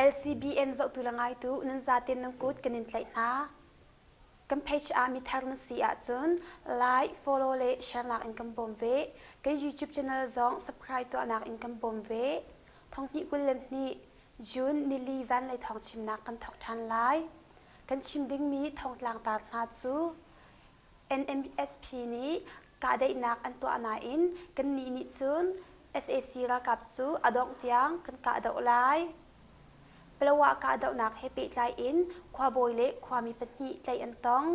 LCBN zohtu le ngaitu nan zaten nan kut kan in tlaih hna. Kan page ah mithar na si ahcun like, follow le share nak in kan bawm ve. Kan YouTube channel zong subscribe tuahnak in kan bawm ve. Thonghnih 22 June nili zanlei thawng chimnak kan thawk ṭhan lai. Kan chim dingmi thongtlang tar hna cu NMSP nih kahdaihnak an tuah nain kannih nih cun sac ralkap cu a dongh tiang kan kahdoh lai. Palawa kahdohnak he pehtlai in khuabawi le khuami pahnih tlaih an tong.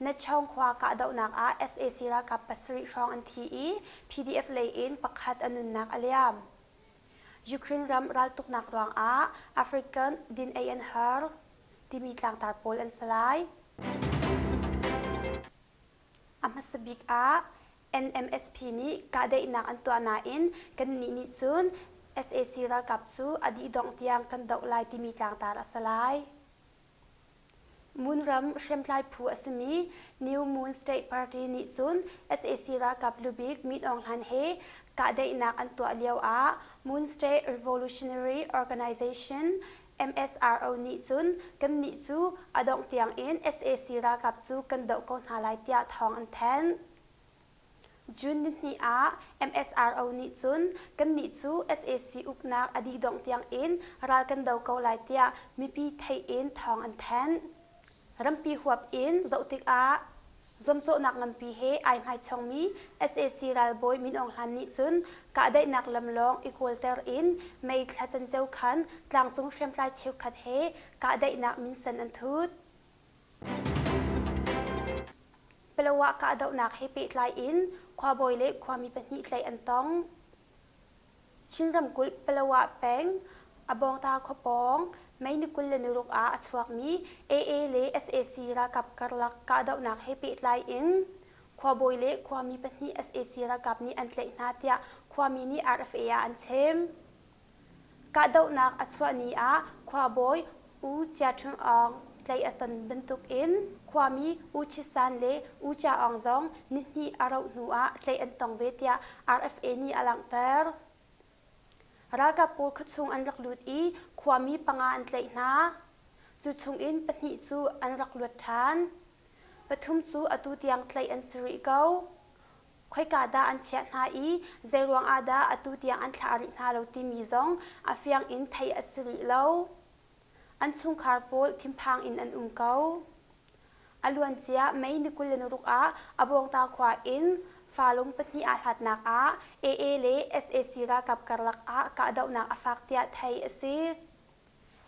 Natchawng khua kahdohnak ah sac ralkap pasarih hrawng an thi i PDF lei in pakhat a nunnak a liam. Ukraine ram raltuknak ruangah African din ei an har timi tlangtar pawl an si lai. A hmasa bik ah NMSP nih kahdaihnak an tuah nain kannih nih cun sac ralkap cu a dihdongh tiang kan doh lai timi tlangtar a si lai. Moon ram hriamtlai phu a simi New Moon State Party nih cun sac ralkap lubik Min Aung Hlaing he kahdaihnak an tuah lio ah Moon State Revolutionary Organization MSRO nih cun kannih cu a dongh tiang in sac ralkap cu kan doh ko hna lai tiah thawng an thanh. June nihnih ah MSRO nih cun kannih cu sac uknak a dihdongh tiang in ral kan do ko lai tiah mipi theih in thawng an thanh. Rampi huap in zoh tikah zuamcawhnak nganpi he ai hmaichongmi sac ralbawi Min Aung Hlaing nih cun kahdaihnak lam lawng i kawlter in May thla canceo khan tlangcung hriamtlai cheukhat he kahdaihnak minsen an thut. Palawa kahdohnak he pehtlai in khuabawi le khuami pahnih tlaih an tong. Chin ramkulh Palawa peng Abawngta khua pawng May ni 26 ah a chuakmi AA le sac ralkap karlak kahdohnak he pehtlai in khuabawi le khuami pahnih sac ralkap nih an tlaih hna tiah khuami nih RFA ah an chim. Kahdohnak a chuah ni ah khuabawi U Chia Ṭhung Aung tlaih a ton bantukin khuami U Chit San le U Chia Aung zong nihnih a rauh hnu ah tlaih an tong ve tiah RFA nih a langhter. Ralkap pawl khuachung an rak lut i khuami panga an tlaih hna. Cu chungin pahnih cu an rak luat ṭhan. Pathum cu atu tiang tlaih an si rih ko. Khoika dah an chiah hna i zeiruang ah dah atu tiang an thlah rih hna lo timi zong a fiang in theih a si rih lo. An chungkhar pawl thinphang in an um ko. A luancia May ni 26 ah Abawngta khua in Falung pahnih aa hlatnak ah AA le sac ralkap karlak ah kahdohnak a fak tiah theih a si.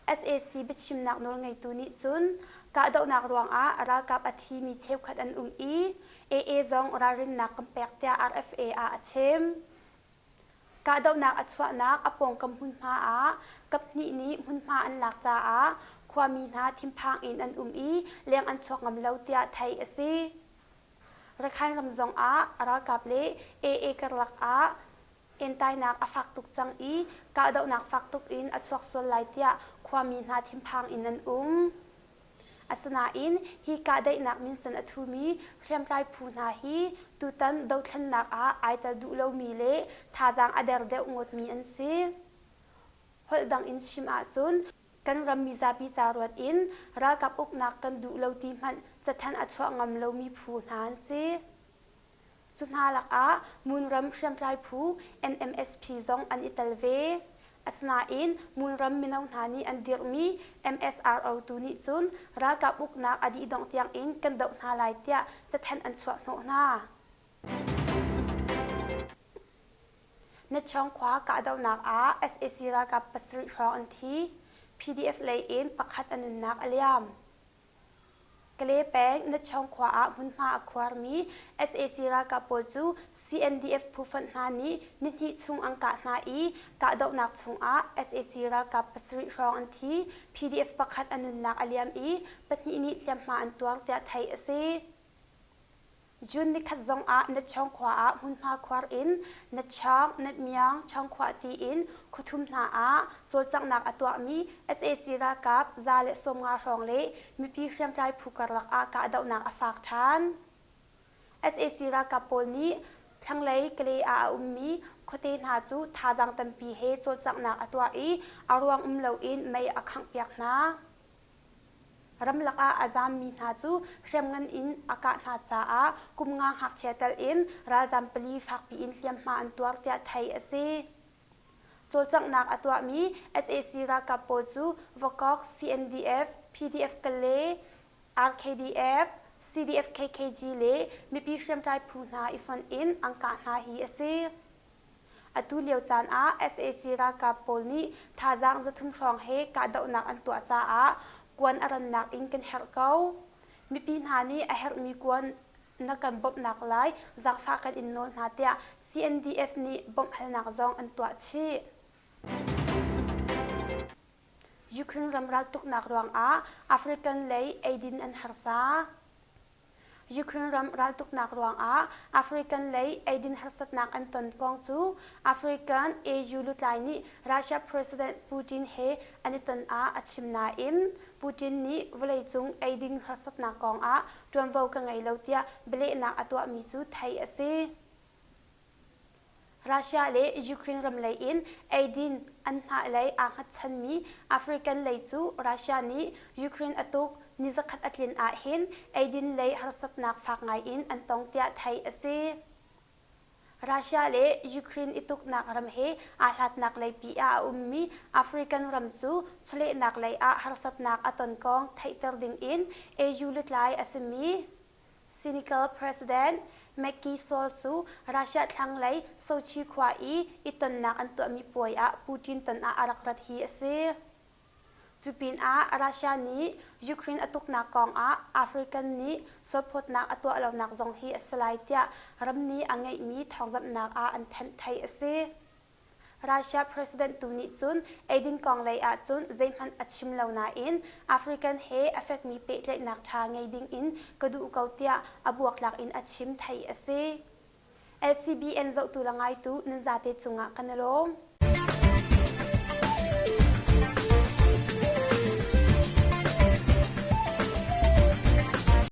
Sac biachimnak nawlngeitu nih cun kahdohnak ruangah ralkap a thimi cheukhat an um i AA zong ralrinnak kan pek tiah RFA ah a chim. Kahdohnak a chuahnak a pawngkam hmunhma ah kaphnih nih hmunhma an lak caah khuami hna thinphang in an um i leng an chuak ngam lo tiah theih a si. Rakhine ram zongah ralkap le AA karlak ah entainak a fak tuk cang i kahdohnak fak tuk in a chuak sual lai tiah khuami hna thinphang in an um. Asinain hi kahdaihnak minsen a thumi hriamtlai phu hna hi tutan dothlennak ah ai tel duh lomi le thazaang a der deuh ngawtmi an si. Holh dang in chim ahcun kan ram mizapi ca ruat in ralkap uknak kan duh lo ti hmanh cathanh a chuah ngam lomi phu hna an si. Cu hna lakah Moonram hriamtlai phu NMSP zong an i tel ve. Asinain Moonram mino hna nih an dirhmi MSRO tu nih cun ralkap uknak a dih dongh tiangin kan doh hna lai tiah cathanh an chuah hnawh hna. Natchawng khua kahdohnak ah sac ralkap pasarih hrawng an thi. PDF lei in pakhat a nunnak a liam. Kale peng Natchawng khua ah hmunhma a khuarmi sac ralkap pawl cu CNDF phufonh hna nih nihnih chung an kah hna i kahdohnak chungah sac ralkap pasarih hrawng an thi, PDF pakhat a nunnak a liam i pahnih nih hliamhma an tuar tiah theih a si. June nikhat zongah Natchawng khua ah hmunhma khuar in Natchawng, Natmyang, Chawngkhuah tiin khuathum hna ah cawlcanghnak a tuahmi sac ralkap 150 hrawng le mipi hriamtlai phu karlak ah kahdohnak a fak ṭhan. Sac ralkap pawl nih thlanglei Kalay ah a ummi khuate hna cu thazaang tampi he cawlcanghnak a tuah i a ruang um loin mei a khanghpiak hna. Ramlak ah a zaammi hna cu hriamngan in a kah hna caah kum nga ngakchia tel in ralzaam pali fakpi in hliamhma an tuar tiah theih a si. Cawlcanghnak a tuahmi sac ralkap pawl cu Vakok, CNDF, PDF Kale, RKDF, CDF-KKG le mipi hriamtlai phu hna i fonh in an kah hna hi a si. Atu lio caan ah sac ralkap pawl nih thazaang 300 hrawng he kahdohnak an tuah caah kuan a rannak in kan herh ko. Mipi hna nih a herhmi kuan na kan bawmhnak lai zaangfah kan in nawl hna tiah CNDF nih bawmhhalnak zong an tuah chih. Ukraine ram raltuknak ruangah African lei eidin an harsa. Ukraine ram raltuknak ruangah African lei eidin harsatnak an ton kong cu African AU lutlai nih Russia President Putin he an i ton ah a chim nain Putin nih vawleicung eidin harsatnak kongah ṭuanvo ka ngei lo tiah bialehnak a tuahmi cu theih a si. Russia le Ukraine ram lei in eidin an hnah lei aa hngatchanmi African lei cu Russia nih Ukraine a tuk ni zakhat a tlin ahhin eidin lei harsatnak fak ngai in an tong tiah theih a si. Russia le Ukraine i tuknak ram he aa hlatnak leipi ah a ummi African ram cu chawlehnak lei ah harsatnak a ton kong theihter ding in AU lutlai a simi Senegal President Macky Sall cu Russia thlanglei Sochi khua i i tonnak an tuahmi puai ah Putin ton ah a rak rat hi a si. Cu pinah Russia nih Ukraine a tuknak kongah African nih sualphawtnak a tuah lonak zong hi a si lai tiah ram nih a ngeihmi thawngzamhnak ah an thanh thai a si. Russia president tu nih cun eidin kong lei ahcun zeihmanh a chim lo nain African he a fekmi pehtlaihnak ṭha ngei ding in ka duh ko tiah a buaktlak in a chim theih a si. LCBN zohtu le ngaitu nan zate cungah kan i lawm.